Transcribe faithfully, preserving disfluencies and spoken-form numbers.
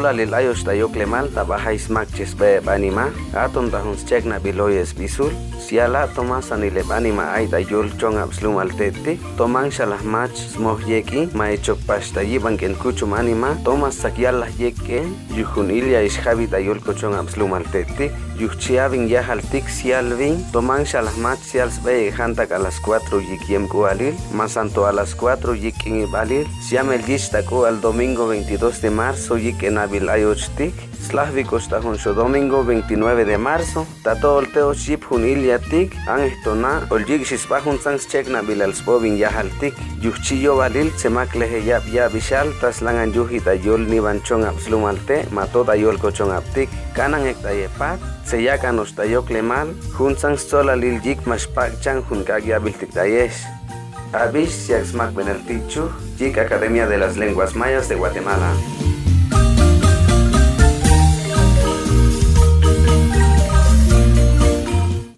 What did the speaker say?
Solalil ayoch ta yoklemal ta bajay smak chi sbaya eb anima, aton ta jun scheknabil oye sbisul, siala' tomasanil eb anima ai ta yol chongab slumaltetik, tomansala jmach smoj yek'in, ma echokpax ta yibank'en kuchum anima, tomas sak yalla yekk'en, yuj jun ilia ixjabi ta yol kochongab slumaltetik, yuj chi abin yajaltik sialbin, tomansala jmach sial sbaya eb jantak a las cuatro yik yem k'ualil, masanto a las cuatro yik'in eb alil, siamel yich ta k'ual domingo veintidós de marzo yik'en abil ayochtik, slajbikoch ta jun xho domingo veintinueve de marzo, ta to'olteoch yip jun iliatik, anjtona, olyikxi sba juntsang scheknabilal sbobin yajaltik, yuj chi yobalil tsemakleje yab yabixhal ta slangan yuji ta yol niban chongab slumalte, ma to ta yol kochongabtik, kanan ek ta yepat, tseyakanoch ta yoklemal, juntsang stsolalil yik ma xpakchan jun k'ak yabilhtik ta yex. Abixh, siak smakbeneltik chuj, yik Academia de las Lenguas Mayas de Guatemala.